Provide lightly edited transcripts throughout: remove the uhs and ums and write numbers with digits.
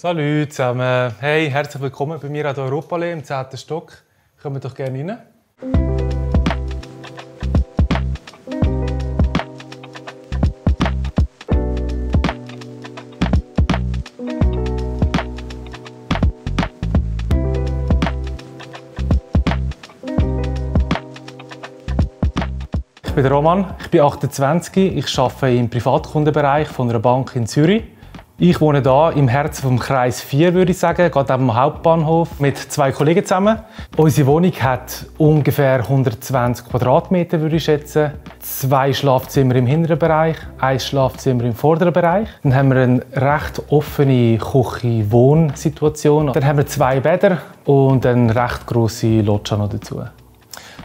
Salut zusammen. Hey, herzlich willkommen bei mir an der Europaallee im 10. Stock. Kommt doch gerne rein. Ich bin Roman, ich bin 28, ich arbeite im Privatkundenbereich von einer Bank in Zürich. Ich wohne hier im Herzen vom Kreis 4, würde ich sagen, gerade am Hauptbahnhof, mit 2 Kollegen zusammen. Unsere Wohnung hat ungefähr 120 Quadratmeter, würde ich schätzen. 2 Schlafzimmer im hinteren Bereich, 1 Schlafzimmer im vorderen Bereich. Dann haben wir eine recht offene Küche-Wohnsituation. Dann haben wir 2 Bäder und eine recht grosse Loggia noch dazu.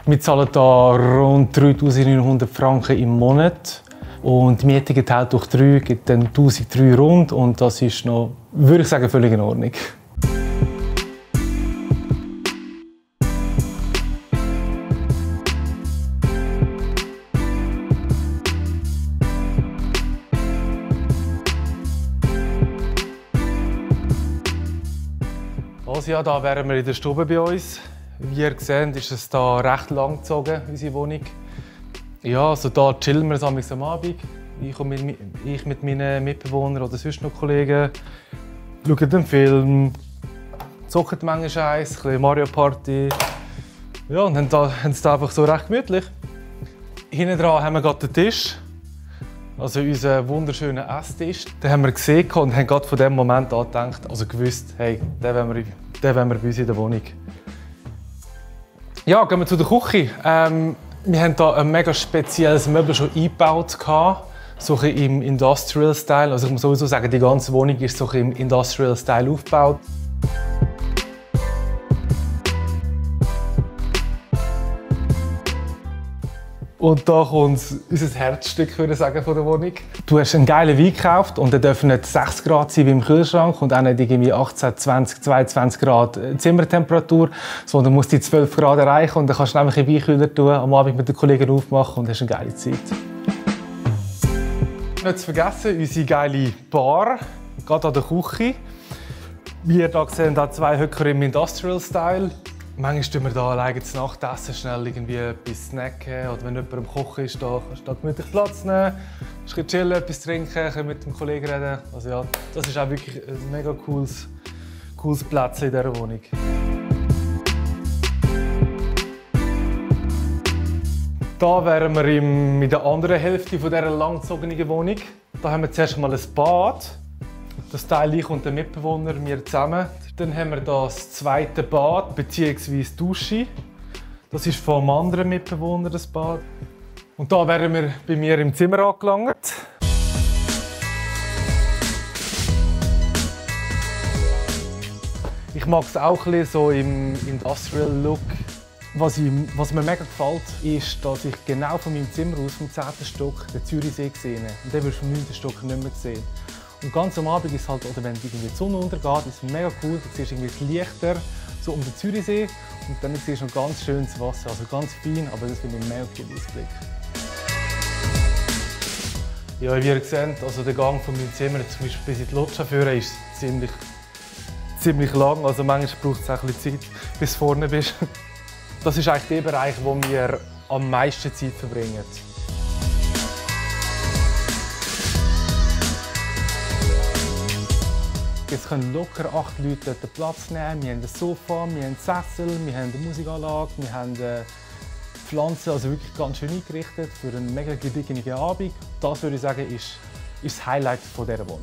Wir zahlen hier rund 3'900 Franken im Monat. Und die Miete geteilt durch 3 gibt dann 1'003 rund und das ist noch, würde ich sagen, völlig in Ordnung. Also ja, da wären wir in der Stube bei uns. Wie ihr seht, ist es hier recht lang gezogen, unsere Wohnung. Ja, also da chillen wir am Abend. Ich mit meinen Mitbewohnern oder sonst noch Kollegen. Schauen den Film, zocken manchmal ein bisschen Mario Party. Ja, und haben es da einfach so recht gemütlich. Hinten dran haben wir gerade den Tisch. Also unseren wunderschönen Esstisch. Den haben wir gesehen und haben gerade von dem Moment an gedacht, also gewusst, hey, den wollen wir bei uns in der Wohnung. Ja, gehen wir zu der Küche. Wir haben hier ein mega spezielles Möbel schon eingebaut, so im Industrial Style. Also ich muss sowieso sagen, die ganze Wohnung ist so im Industrial Style aufgebaut. Und da kommt unser Herzstück, würde ich sagen, von der Wohnung. Du hast einen geilen Wein gekauft und der darf nicht 6 Grad sein wie im Kühlschrank und auch nicht irgendwie 18, 20, 22 Grad Zimmertemperatur, sondern musst die 12 Grad erreichen und dann kannst du nämlich einen Weinkühler tun, am Abend mit den Kollegen aufmachen und hast eine geile Zeit. Nicht zu vergessen, unsere geile Bar, gerade an der Küche. Wie ihr hier seht, da 2 Höcker im Industrial Style. Manchmal tun wir hier alleine zur Nacht essen, schnell irgendwie etwas snacken. Oder wenn jemand am Kochen ist, da kannst du gemütlich Platz nehmen, ein chillen, etwas trinken, mit dem Kollegen reden. Also ja, das ist auch wirklich ein mega cooles Platz in dieser Wohnung. Hier wären wir in der anderen Hälfte dieser langgezogenen Wohnung. Da haben wir zuerst mal ein Bad. Das Teil ich und der Mitbewohner, wir zusammen. Dann haben wir das zweite Bad bzw. Dusche. Das ist vom anderen Mitbewohner das Bad. Und da wären wir bei mir im Zimmer angelangt. Ich mag es auch ein bisschen so im Industrial Look. Was mir mega gefällt, ist, dass ich genau von meinem Zimmer aus, vom 10. Stock, den Zürichsee gesehen habe. Und den wirst du vom 9. Stock nicht mehr sehen. Und ganz am Abend ist halt, oder wenn irgendwie die Sonne untergeht, ist es mega cool. Du siehst irgendwie das Lichter so um den Zürichsee und dann siehst du noch ganz schönes Wasser, also ganz fein, aber das finde ich ein mega cooler Ausblick. Ja, wie ihr seht, also der Gang von meinem Zimmer zum Beispiel bis in die Loggia führen ist ziemlich lang, also manchmal braucht es auch ein bisschen Zeit, bis du vorne bist. Das ist eigentlich der Bereich, wo wir am meisten Zeit verbringen. Jetzt können locker 8 Leute dort Platz nehmen. Wir haben ein Sofa, wir haben einen Sessel, wir haben eine Musikanlage, wir haben Pflanzen, also wirklich ganz schön eingerichtet für einen mega gediegenen Abend. Das würde ich sagen, ist das Highlight dieser Wohnung.